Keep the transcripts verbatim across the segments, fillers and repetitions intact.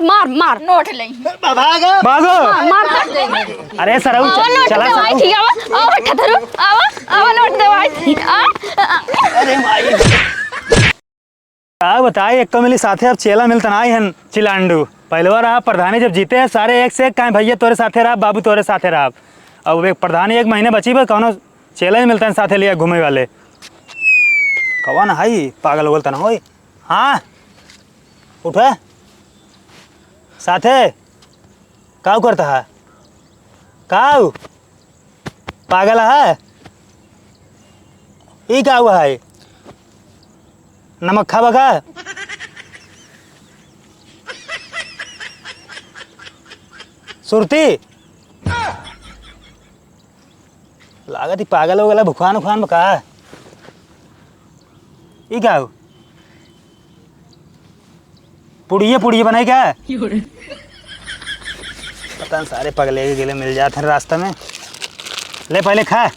मार, मार। नोट ले। भागो। भागो। मार, मार। नोट दे। अरे सरऊ, आवा, नोट चला दे भाई, सरऊ। ठीक, आवा, आवा, ठठरू, आवा, आवा, नोट दे भाई। आ, आ, आ। अरे माई। का बताई, एक तो मिली साथे अब चेला मिलत नाई हन, चिलांडू। पहलवा रहा प्रधानी जब जीते हैं सारे एक से एक, काहे भैया तोरे साथे रहा, बाबू तोरे साथे रहा। अब एक प्रधानी एक महीने बची बा, कौनो चेला ही मिलता है साथे लिया घूमे वाले। कौन हाई पागल उगल तना होई? हाँ, उठे। साथे, काऊ करता है? काऊ? पागल है? ई काऊ है? नमक खावा का? सुरती? लागत ही पागल हो गला, भुखान उखान बा का? ई का हो? पुड़िये पुड़िये बनाई का? पता न सारे पगले के गेले मिल जात हैं रास्ता में। ले पहले खा,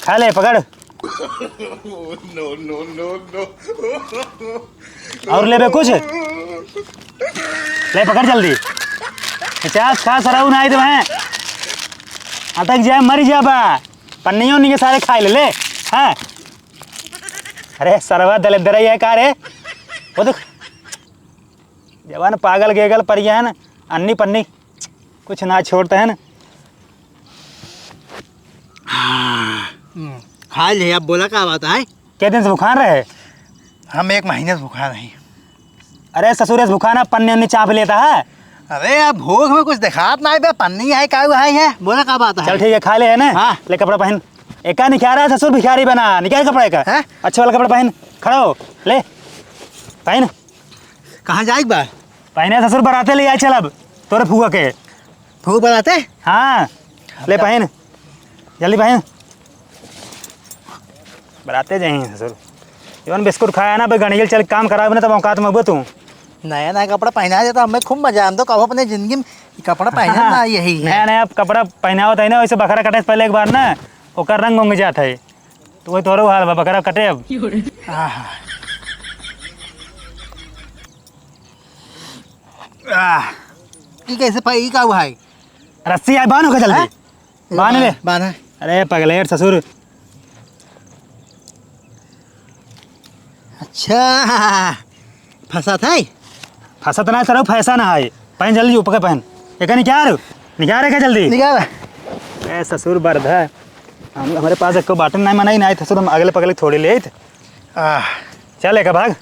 खा ले, पकड़। No, no, no, no। और लेबे कुछ? ले पकड़ जल्दी। पचास खा सरऊ, नाई तो मैं अटक जाए, मर जाबा। पन्नियों नहीं के सारे खाए ले, ले। हाँ। अरे सरवा दलिद्दर है का रे? वो देख, जवान पागल गेगल परियन, अन्नी पन्नी कुछ ना छोड़ते हैं ना। हम्म, खा ले, अब बोला का बात है? के दिन से भुखान रहे? हम एक महीने से भुखान रही। अरे ससुर, इस भुखाना पन्नी उन्नी चाप लेता है। अरे, अब भूख में कुछ दिखात ना बे, पन्नी है, का है, है? बोला का बात है? चल ठीक है, खा ले, है ना? हाँ। ले कपड़ा पहन। एका निकारा है ससुर, भिखारी बना, निकाल कपड़ा एका। हैं? अच्छा वाला कपड़ा पहन, खड़ा हो, ले, पहन। कहाँ जाइक बा? पहने ससुर, बराते ले आए चलब, तोरे फुआ के। फुआ बराते? हाँ, ले पहन, जल्दी पहन। बराते जाइए ससुर। जवन बिस्कुट खाया ना, भाई गणियल चल काम करावे ना, तब औकात में हुआ तू। नया नया कपड़ा पहना देता, हमें खूब मजा आम तो कहो अपने जिंदगी में कपड़ा पहना ना, यही है। नया नया कपड़ा पहनावत है ना, वैसे बखरा कटे से पहले एक बार ना, ओकर रंग उंग जात है। तो वही तोरो हाल बा, बकरा कटे अब। आहा। आह, ई कैसे पाई, ई का हुआ है? रस्सी आए, बांध ओके जल्दी। हाँ? बांध ले। बांध, बांध। अरे पगलेट ससुर। अच्छा, फंसा था ई? फंसा तो ना सरऊ, फैसा ना है। पहन जल्दी, ऊपर के पहन। एका निकाल, निकाल एका जल्दी। निकाल। ए ससुर बरधा, हम, हमरे पास एको बाटन नहीं मनाई, नहीं ससुर हम अगले पगले थोड़ी लेत। आह। चल एका भाग।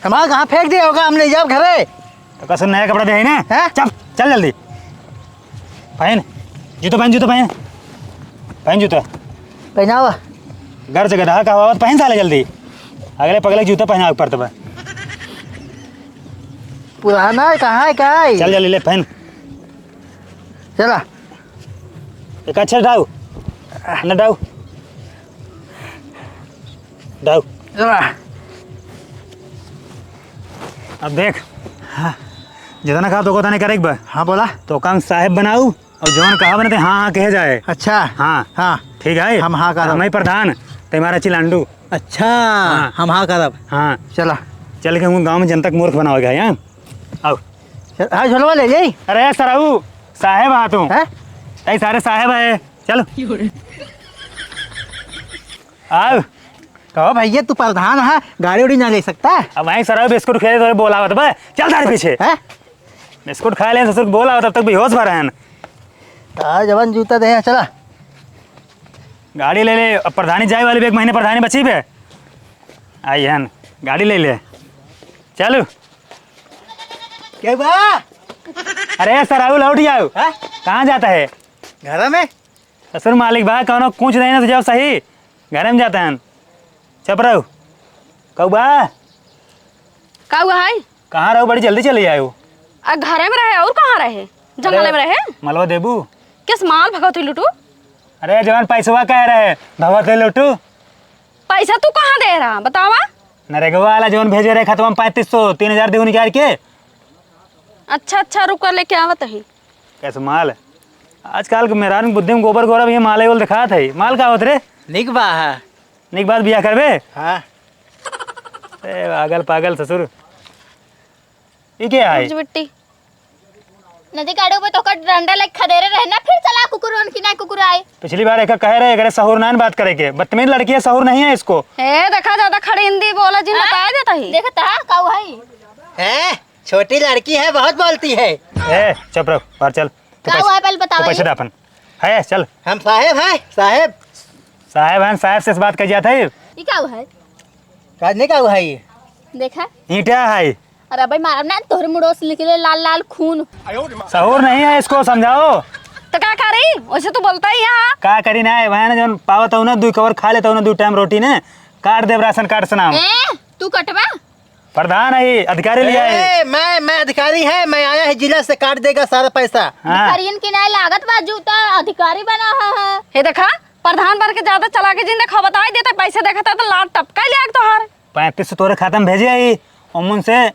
हमार कहाँ फेंक दिया होगा, हम ले जाब घरे। तो कसुर नया कपड़ा दे है ना? हैं? चल, चल जल्दी। पहन, जूता पहन, जूता पहन। पहन जूता। पहनावा। घर से गधा का हवा, पहन साले जल्दी। अगले पगले जूता पहनावे के पड़त बा। पुराना है, कहाँ है, क्या है? चल जल्दी ले, पहन। चला। एक अच्छा डाउ। न डाउ। डाउ। चला। अब देख। हाँ। जितना कहा तो उतना करे के बा। हाँ, बोला। तो काम साहेब बनाऊ। और जौन कहा बने ते हाँ, हाँ कहे जाए। अच्छा। हाँ। हाँ। ठीक है? हम हाँ करब। हम ही प्रधान, ते हमारा चिलांडू। अच्छा, हाँ। हम हाँ करब। हाँ। चला। चल के हम गाँव में जनता के मूर्ख बनावे के है, हाँ? आओ। चल, हाँ, झोलवा ले जाई। अरे सरऊ, साहेब हाँ तू। हैं? तई सारे साहेब है। चल। आओ। कहो भैया, तू प्रधान है, गाड़ी उड़ी ना ले सकता? अब वहीं सरऊ बिस्कुट खेले तो बोला आवत बा। चल तारे पीछे। हैं? बिस्कुट खाए ले ससुर के बोला, तब तक बेहोश भा रहन। तार जवन जूता दे, चला। गाड़ी ले ले, अब प्रधानी जाए वाली बा, एक महीने प्रधानी बची बे। आई हन, गाड़ी ले ले। चलू। के बा? अरे सरऊ, लौट जाओ। हैं? कहाँ जाता है? घर में। ससुर मालिक बा, कौनो कुछ नहीं ना तो जाओ सही। घर में जाता है। चुप रहो। कौआ। का हुआ है? कहाँ रहो? बड़ी जल्दी चले आयो। आ, घरे में रहे, और कहाँ रहे? जंगल अरे, में रहे? मलवा देबू? किस माल भगवती लुटू? अरे, जवन पैसवा कह रहे, भगवती लुटू। पैसा तू कहाँ दे रहा, बतावा? नरेगवा वाला जवन भेजे रहे खतवा में पैंतीस सौ, तीन हजार देहू निकाल के। अच्छा, अच्छा, रुक कर लेके आवत ही। कैसे माल? आजकल के मेहरारू बुद्धि में गोबर गोरब, ये माल एगो दिखात है। माल का होत रे? निक बा है। निक बात बियाह करबे? हाँ। ए, पागल, पागल ससुर। ई के है? मिर्च बिट्टी। नदी काढ़े पे तोका डंडा लेके खदेरे रहे ना, फिर चला कुकुर उनकी ना कुकुर आए। पिछली बार एका कहे रहे, एकरे सहूर नाहीं बात करे के। बदतमीज लड़की है, सहूर नहीं है इसको। ए, देखा, ज्यादा खड़ी हिंदी बोला जिन, हाँ? बताया देता ही। देखता, काऊ है? हैं? छोटी लड़की है, बहुत बोलती है। ए, चुप रहो, बाहर चल। तू का पैसे, हुआ है, पहले तू बताओ पैसे ये। दे अपन। है, चल। हम साहेब हैं, साहेब। साहेब हैं, साहेब से बात कर जाता है। ये का हुआ है? का नहीं का हुआ है ये? देखा। ईंटा है। अरे भाई, मारब ना, तोहरे मुड़ो से निकले लाल लाल खून। सहूर नहीं है, इसको समझाओ। तो का करी? वैसे तो बोलता ही यहाँ। का करी ना, वहाँ ना जौन पावत हूँ ना, दू कवर खा लेता हूँ ना, दू टाइम रोटी ने, काट देब राशन कार्ड से नाम। ए, तू कटबा? प्रधान है, अधिकारी लिया है। ए, मैं, मैं अधिकारी है, मैं आया है जिला से, काट देगा सारा पैसा। हाँ। अधिकारियन के नाय लागत बा जूता, अधिकारी बना है। हे देखा, प्रधान बन के ज्यादा चला के जिन देखा, बताई देता, पैसे देखता तो लात टपका लिया तोहार। पैंतीस सौ तोरे खाता में भेजे आई, ओमन से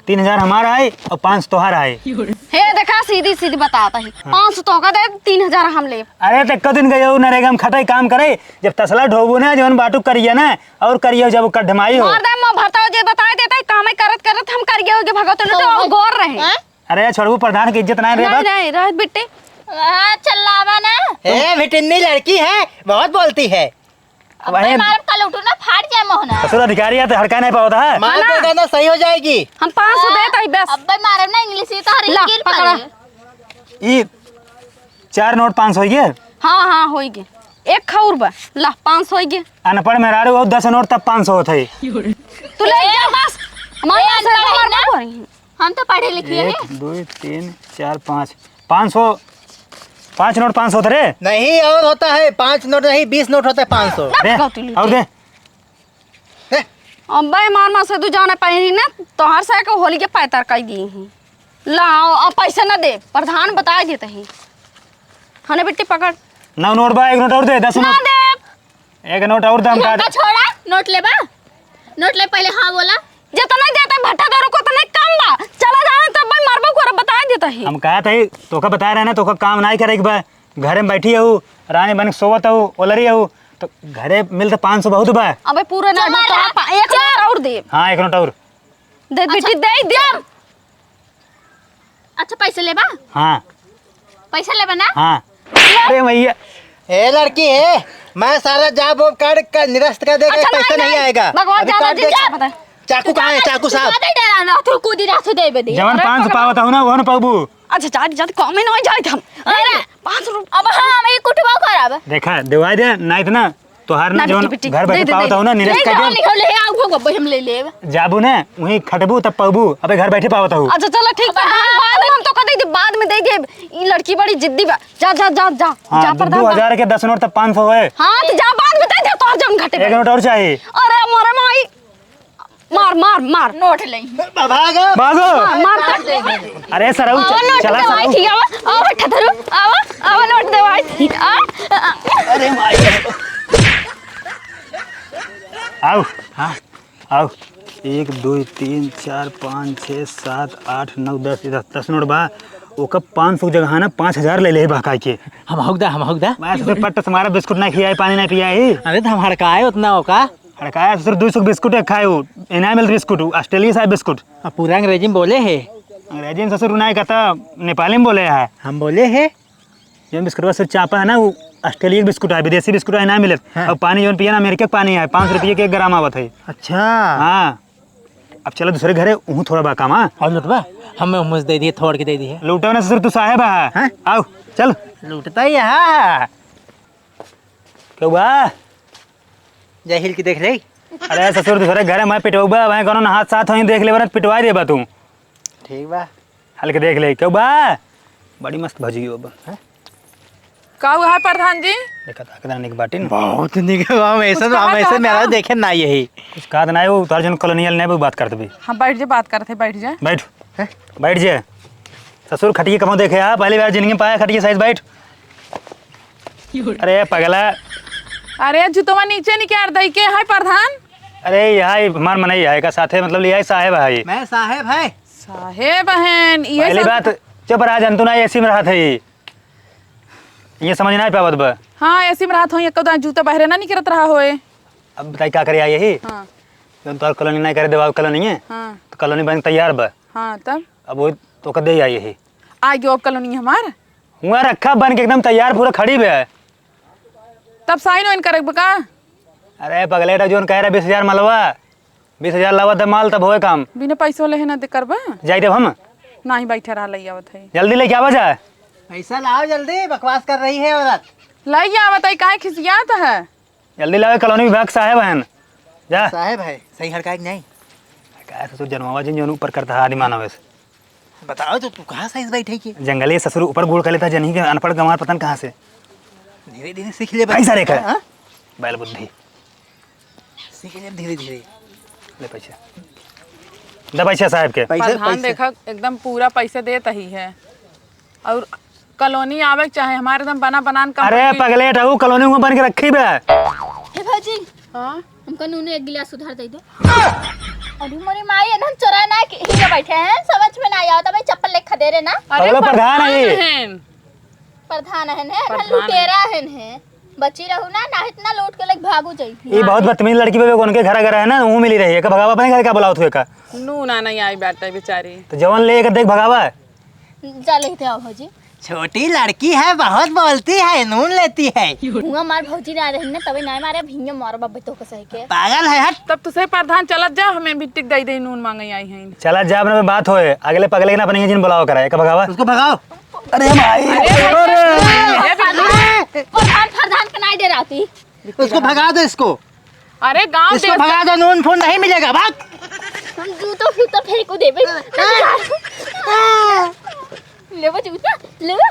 तीन हजार हमार आई और पाँच सौ तोहार आई। हे देखा, सीधी सीधी बताता ही, हाँ। पाँच सौ तोहका दे, तीन हजार हम लेब। अरे तो एक दिन गयो नरेगा में खटाई काम करे, जब तसला ढोबू ना, जौन बाटू करिया ना, और करियो जब कढ़माई हो। मार दे, मुँह भरता हो, जे बताए देता है, काम करत करत हम करिए हो, जे भगत लोग तो और गोर रहे। हैं? अरे, छोड़बू, प्रधान की इज्जत नहीं रे नहीं, बाप। नहीं, रह बिट्टे। आ, चल्लावा ना। ए, भिटिन्नी लड़की है, बहुत बोलती है। अब वही मारब, कल उठू ना, फाट जाए मोहना। ससुर अधिकारी है, तो हड़का नहीं पावत है। मार ना। देगा ना, सही हो जाएगी। हम पाँच सौ हाँ, देता ही बस। अब भाई मारब ना, इंग्लिश ही तो हर ला, एक गिर पकड़ा। पड़े। ई चार नोट पाँच सौ होइगे? हाँ, हाँ, होइगे। एक खौर बा। ला, पाँच सौ होइगे। अनपढ़ मेहरारू हो, दस नोट तब पाँच सौ होत है। तू ले जा बस। हमारे ए, यहाँ से अनपढ़ है हमारे ना? बाबू आ रही हैं। हम तो पढ़े लिखे हैं। एक, दो, तीन, चार, पाँच। पाँच सौ, पाँच नोट पाँच सौ होत रे। नहीं, और होता है, पाँच नोट नहीं, बीस नोट होता है, पाँच सौ। ना दे, पकाओ तू और दे। हैं? अबे मार मार से तू जाने पाई ना, तोहार से के होली के पैतर कर दी ही। लाओ, अब पैसे ना दे, प्रधान बताए देते ही। हने बिट्टी पकड़। नौ नोट बा, एक नोट और दे, दस ना नोट। दे। एक नोट और दे, हम का लड़का दे। छोड़ा, नोट लेबा? नोट ले, पहले हाँ बोला। जितना देते भट्टा दारू को उतने कम बा। चला जाओ तब भाई मरबो को बताए देते ही। हम कहा थे, तोका बताए रहे ना, तोका काम नाहीं करे के बा। घरे में बैठी हूँ, रानी बन के सोवत हूँ, ओलरी हूँ, तो घरे मिलते पाँच सौ बहुत बा। अबे पूरे ना तुम्हारा दो, पा-, एक नोट और दे। हाँ, एक नोट और। दे अच्छा, बेटी, दे, दे। अच्छा, पैसे लेबा? हाँ। पैसा लेबा ना? हाँ। अरे भैया। ए लड़की है, मैं सारा job वॉब कार्ड का निरस्त कर देगा, अच्छा, पैसा नहीं, नहीं नहीं। आएगा। भगवान अभी जाना कार्ड जी, देख, जा। चाकू कहाँ है, चाकू साहब? ज्यादा डरा ना, तू कूदी रहा, तू दे बे दे। जवन अरे पाँच सौ भगवान। पावत हूँ ना, वहन पाबू। अच्छा, जा, जा, कम ही नहीं जाए हम। अरे, अरे, पाँच रुपये। अब हाँ, हम ये कुटवा करब। देखा, देवाई दे, ना इतना, तोहार ना ना, जौन बिट्टी, बिट्टी, घर बैठे दे, दे, पावत दे। हूँ ना, निरस्त ले कर जाओ, दे। लिखाओ, ले आओ, भगवान, भाई, हम ले लेब। जाबू ना, वहीं खटबू तब पाबू, अबे घर बैठे पावत हूँ। अच्छा, चलो, ठीक बा, हम बाद में, हम तो कह दे, बाद में दे दे। ई लड़की बड़ी जिद्दी बा। जा, जा, जा, जा, हाँ, जा, दो, प्रधान दो बा। हजार के दस नोट तब पाँच सौ है। हाँ, तो जा, बाद में दे दे, तोहार जौन घटे एक बा। नोट और चाहिए। अरे, मोरे माई। मार, मार, मार। नोट ले। भागो। भागो। मार, मार। अरे सरऊ, आवा नोट चला देवाई सरऊ। थी, आवा, आवा ठठरू, आवा, आवा नोट देवाई थी, आ। अरे माई। आओ। हाँ। आओ। एक, दो, तीन, चार, पाँच, छः, सात, आठ, नौ, दस, दस, दस नोट बा। ओका पाँच सौ के जगह ना पाँच हजार ले ले बा काहे के। हम हौक दा, हम हौक दा। बस फिर पट्ट से मारा, बिस्कुट ना खियाए, पानी ना पियाए। अरे तो हम हड़काए उतना ओका। हड़काया ससुर, दो सौ के बिस्कुट एक खाए, वो एनामेल बिस्कुट, वो ऑस्ट्रेलिया से आए बिस्कुट। अब पूरा अंग्रेजी में बोले है। अंग्रेजी में ससुर उनाए कहता, नेपाली में बोले है। हम बोले है। ये बिस्कुटवा से चापा है ना, वो ऑस्ट्रेलिया के बिस्कुट है, विदेशी बिस्कुट है, ना मिले। हाँ। अब पानी जौन पिए ना, अमेरिका के पानी है, पाँच रुपये के एक ग्राम आवत है। अच्छा। हाँ। अब चलो दूसरे घरे, वहाँ थोड़ा बा काम, हाँ। और लुटवा, हमें हुमस दे दिए, थोड़ के दे दिए। लूटो ना ससुर, तू साहेब है। हाँ? आओ, चल। लूटता ही है। केहू बा? जाहिल की देख ले। अरे ससुर, दूसरे घरे मैं पिटवाऊ बा, वहीं कोनो ना हाथ साथ होई, देख ले बरत पिटवा दे बा तू। ठीक बा। हल्के देख ले, केहू बा? बड़ी मस्त भजी हो बा। हैं? का हुआ है प्रधान जी? देखा था, कितना निक बाटी ना। बहुत निक बा, हम ऐसे, कुछ कहा हम ऐसे था मेरा का? देखे ना यही। कुछ कहा था ना, वो तोहर जन कॉलोनियल नहीं, वो बात करते भी। हाँ, बैठ जा, बात करते, बैठ जा। बैठ। हैं? बैठ जे। ससुर खटिए कमो देखे हा, पहली बार जिंदगी में पाया खटिए साइज, बैठ। अरे पगला। अरे जुतवा नीचे निकाल दई, के है प्रधान? अरे यहाँ ही हमार मनई है, का साथे मतलब लिया है, साहेब है। मैं साहेब है। साहेब हैं, ये पहली सब बात, चुप रहा, जनतू ना एसी में रहा था ये। ये समझ ना पावत बा। हाँ, एसी में रहत होई, एको दाना जूता बहरे ना निकरत रहा होए। अब बताई का करे आई यही? हाँ। जौन तोहर कॉलोनी नहीं करे देवा कॉलोनी है, हाँ। तो कॉलोनी बन तैयार बा। हाँ, तब? अब वो तो कदे ही आई है। आ गयो अब कॉलोनी हमार। हुआ रखा बन के एकदम तैयार, पूरा खड़ी बे। तब साइन वाइन करब का? अरे पगले, तो जोन कह रहा बीस हजार मलवा, बीस हजार लावा दे माल, तब होए काम। बिना पैसो लेहे ना दे करबा? जाई देब हम। नाही, बैठे रहा, लई आवत है। जल्दी लेके आवा जा। पैसा लाओ जल्दी, बकवास कर रही है औरत। लई आवत है, काहे खिसियात है? जल्दी लावे, कॉलोनी विभाग साहेब हन। जा। साहेब है, सही हड़काए कि नहीं? का ससुर जनवावा जिन जोन ऊपर करता है आदि मानव से। बताओ तो, तू कहाँ साइज बैठे की? जंगली ससुर ऊपर गोड़ कर लेता, जनी के अनपढ़ गंवार पता न कहाँ से। धीरे धीरे सीख ले भाई सारे का। हाँ? बैल बुद्धि। सीख ले धीरे धीरे। ले पैसा। दे पैसा साहेब के। पैसा, प्रधान पैसा। देखा, एकदम पूरा पैसा देत ही है। और कॉलोनी आवे के चाहे, हमारे एकदम बना बनान अरे complete। पगले, टहू कॉलोनी में बन के रखी बे। हे भौजी, हाँ? हमका नूने एक गिलास उधार दे दो। अभी मोरी माई एकदम चोरा ना कि हिंगे बैठे हैं, समझ में ना आवत भाई, चप्पल लेखा दे रहे ना। अरे पगला प्रधान है ये। प्रधान है। प्रधान है ने, प्रधान है। लुटेरा है ने। बची रहू ना, ना इतना लूट के लेके भागू जाई। ये बहुत बदतमीज लड़की बे, उनके घर घर है ना, वो मिली रही है। का भगावा अपने घर का बुलाओ थुए का? नू ना नहीं आई बाटे बेचारी। तो जवन ले के देख भगावा। जा लेते आओ भौजी। छोटी लड़की है, बहुत बोलती है, नून लेती है। हुआ मार भौजी ना रही ना, तबे ना मारे, भिंगे मारो बब्बे तो कसे के। पागल है, हट। तब तुसे प्रधान चलत जा, हमें भी टिक दई दे, नून मांगे आई हैं। चलत जा, अपने में बात होए, अगले पगले के ना अपने जिन बुलाओ कराए, का भगावा? उसको भगाओ। अरे भाई, अरे भाई, अरे। प्रधान, प्रधान के नाई डराती। उसको भगा दो इसको। अरे गाँव इसको देश भगा दो, नून फून नहीं मिलेगा, भाग। हम जूतो फूतो फेंकू देबे। लेबो जूता, लेबो।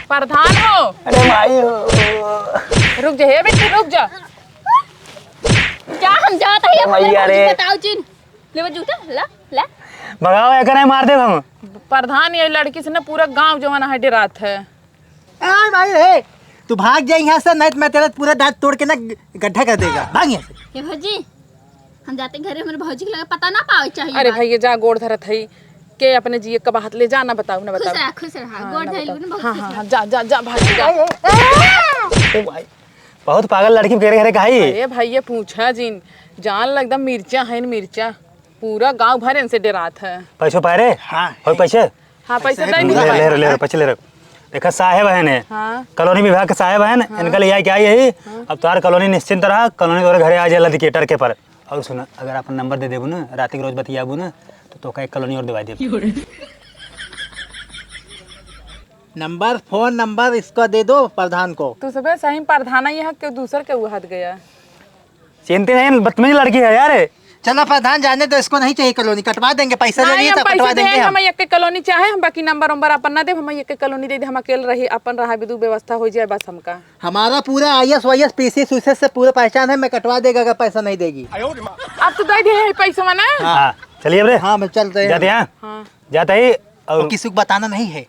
प्रधान हो। अरे भाई हो। रुक जा, हे बेटी, रुक जा। जा, हम जात है, मैया रे। बताओ जिन। लेबो जूता, ला, ला। भगाओ, एकर है, मार देब हम। प्रधान, ये लड़की से ना पूरा गाँव जवन है डरात है। ए भाई, ए, तू भाग जा यहाँ से, नहीं तो मैं तेरा पूरा दांत तोड़ के ना गड्ढा कर देगा। भाग यहाँ से। हे भौजी, हम जाते घरे, हमरे भौजी के लगे पता ना पावे चाहिए अरे बात। भैया, जा गोड़ धरत है, के अपने जिए का बात ले जा, ना बताओ, ना खुश बताओ। रहा, खुश रहा, हाँ, गोड़ ना धर बताओ। लेबे ना, बहुत हाँ, खुश हाँ, रहा। हाँ, जा, जा, जा, भाग जा। ए भाई, बहुत पागल लड़की के घरे घरे कहाई। अरे भैया, पूछा जिन, जान ल एकदम मिर्चा है न मिर्चा, पूरा गांव भर इनसे डरात है। पैसो पाए रे? हाँ। हो पैसे? हाँ, पैसे पैसे दे पूरा दे। ले, ले रे, ले रे, पैसे ले रे। देखा, साहेब है ने, हाँ। कॉलोनी विभाग के साहेब है ने, हाँ। इनका ले आए क्या यही? हाँ। अब तोहार कॉलोनी निश्चिंत रहा, कॉलोनी तोरे घरे आ जाए लदके टरके पर। और सुना, अगर अपन नंबर दे देबू ना, रात के रोज बतियाबू ना, तो तोका एक कॉलोनी और दिवा देबू। नंबर, फोन नंबर इसका दे दो प्रधान को। तू सबे सही प्रधान ही है, क्यों दूसर के उहद गया? चिंते नहीं, बदतमीज लड़की है यार। चलो प्रधान, जाने दो, इसको नहीं चाहिए कॉलोनी, कटवा देंगे, पैसा ले नहीं, लिए हम तो पैसे कटवा देंगे देंगे, हम। हमें एक कॉलोनी चाहे, हम बाकी नंबर उम्बर अपन ना दे, हमें एक कॉलोनी दे दे, हम अकेले रही, अपन रहा बिदु व्यवस्था हो जाए बस हमका। हमारा पूरा I S Y S P C S से पूरा पहचान है, मैं कटवा देगा अगर पैसा नहीं देगी। अब तो दे दिए है पैसा ना। हाँ, चलिए अब रे। हाँ, मैं चलते हैं। जाते हैं। हाँ। जाते ही और और किसी को बताना नहीं है।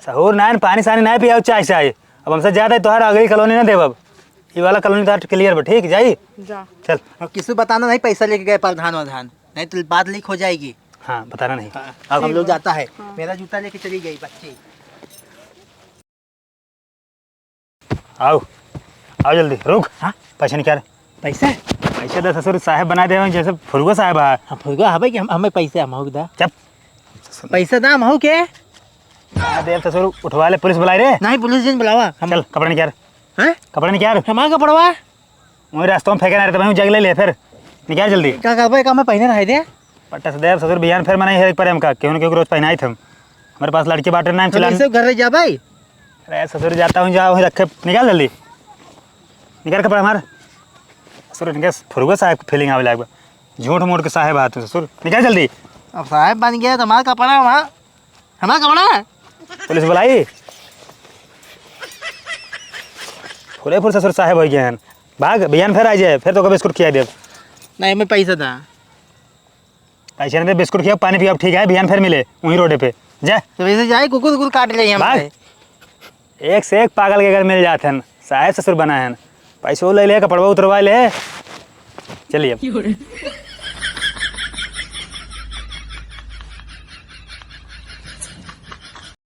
सहूर नाइन, पानी सानी नाइन पियाओ, चाय चाय। अब हमसे ज्यादा ही तोहार अगली कॉलोनी ना देब अब। ये वाला कॉलोनी तोहार क्लियर बा, ठीक, जाई? जा। चल। और किसी को बताना नहीं, पैसा लेके गए प्रधान वधान, नहीं तो बात लीक हो जाएगी। हाँ, बताना नहीं। हाँ, अब हम लोग जाता है। हाँ। मेरा जूता लेके चली गई बच्ची। आओ, आओ जल्दी, रुक। हाँ? पैसा निकाल। पैसा? पैसा दे ससुर, साहेब बना दे, जैसे फुरगो साहेब है। हाँ, फुरगो है भाई कि हम, हमें पैसे हम हो दा। चुप। पैसा दा हम हो के? आ दे ससुर, उठवा ले, पुलिस बुलाई रे। नहीं, पुलिस जिन बुलावा। हम चल, कपड़ा निकाल। हैं? कपड़ा निकाल। हमारा कपड़वा? वही रास्ता में फेंके ना रहते, वहीं जग ले ले फिर। निकाल जल्दी। का करबो, एक हमें पहने रहे दे। पट्टा से देव ससुर, बिहान फिर मनाई है एक पर हमका, केहू न केहू के रोज पहनाई थे हम। हमारे पास लड़की बाटे, नाम हम चला। ऐसे घर ले जा भाई। अरे ससुर, जाता हूँ, जा वहीं रखे, निकाल जल्दी। निकाल कपड़ा हमार। ससुर, इनके फुरगो साहेब की फीलिंग आवे लाग बा। झूठ मूठ के साहेब आ तू ससुर, निकाल जल्दी। अब साहेब बन गया तो हमारा कपड़ा वहाँ, हमारा कपड़ा। पुलिस बुलाई। फुरे फुर ससुर साहेब हो गए हैं। भाग, बिहान फिर आ जाए, फिर तो कभी बिस्कुट खिया देब। नहीं, मैं पैसा था। पैसे नहीं दे, बिस्कुट खिया, पानी पिया, ठीक है, बिहान फिर मिले वहीं रोडे पे। जा। तो वैसे जाए, कुकुर कुकुर काट ले भाग। हमारे। एक से एक पागल के घर मिल जाते हैं, साहेब ससुर बना है। पैसो ले ले, कपड़वा उतरवा ले। चलिए अब।